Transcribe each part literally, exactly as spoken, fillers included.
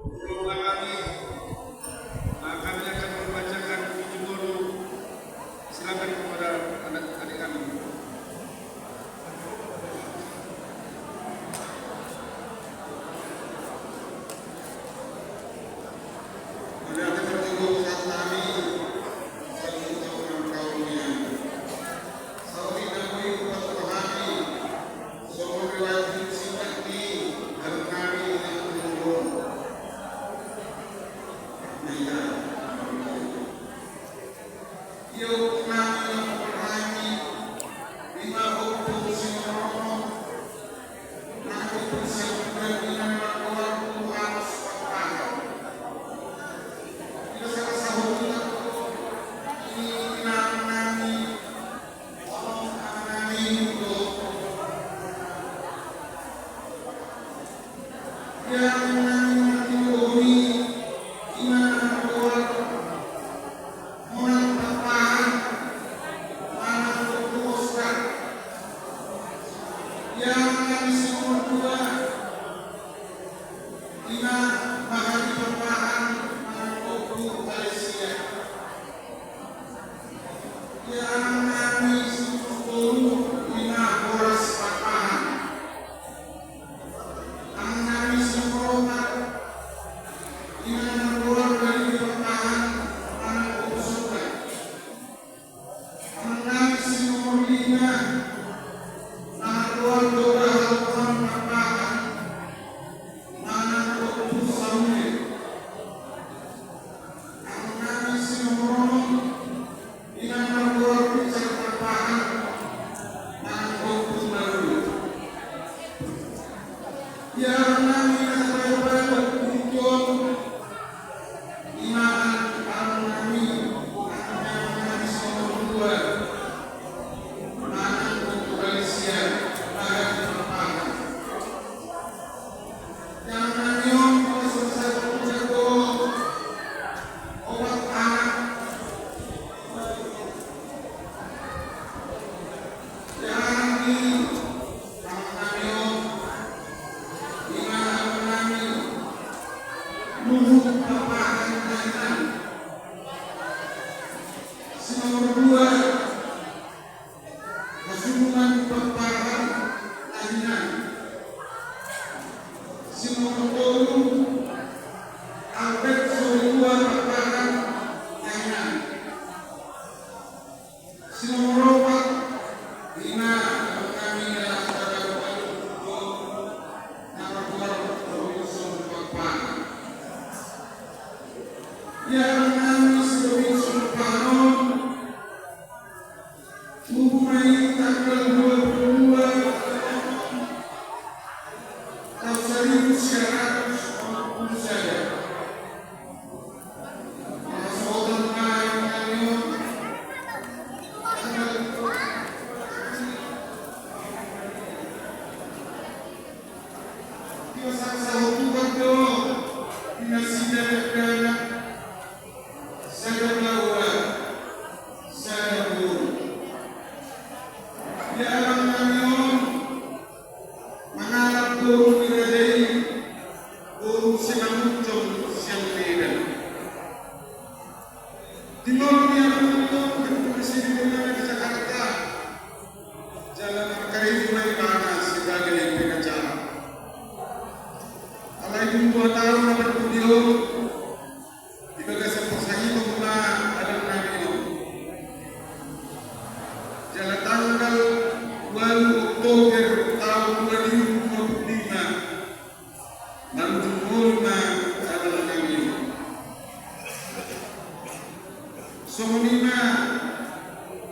Maka kami akan membacakan tujuh golu. Silakan kepada anak-adik kami. Luhut papahan na hinan. Si nomor dua, Hasuhuton Pakpahan na hinan. Si nomor tolu, Albert Solitua Pakpahan na hinan. Si nomor opat, ima abang nami na sada ualu, na margoar Robinson Pakpahan. Ia abang nami si Robinson Pakpahan on, tubu ma i tanggal dua puluh dua taon saribu sia ratus onom puluh sada. Mangalap boru ni raja i, boru Simanjuntak sian Medan. Di ngolu ni abang on, bertugas di Jakarta, jala markarejo ma ibana sebagai pengacara. Alai dung dua taon na marpudi on, di bagasan parsahit ma abang nami on. Jala tanggal ualu Oktober taon dua ribu dua puluh lima, marujung ngolu ma abang nami on. Songon i ma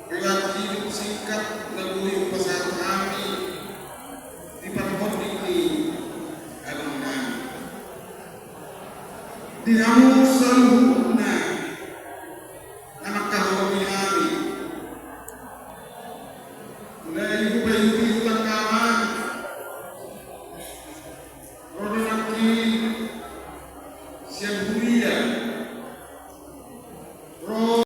riwayat hidup singkat na boi hupasahat hami di parhonding ni abang nami. Di hamu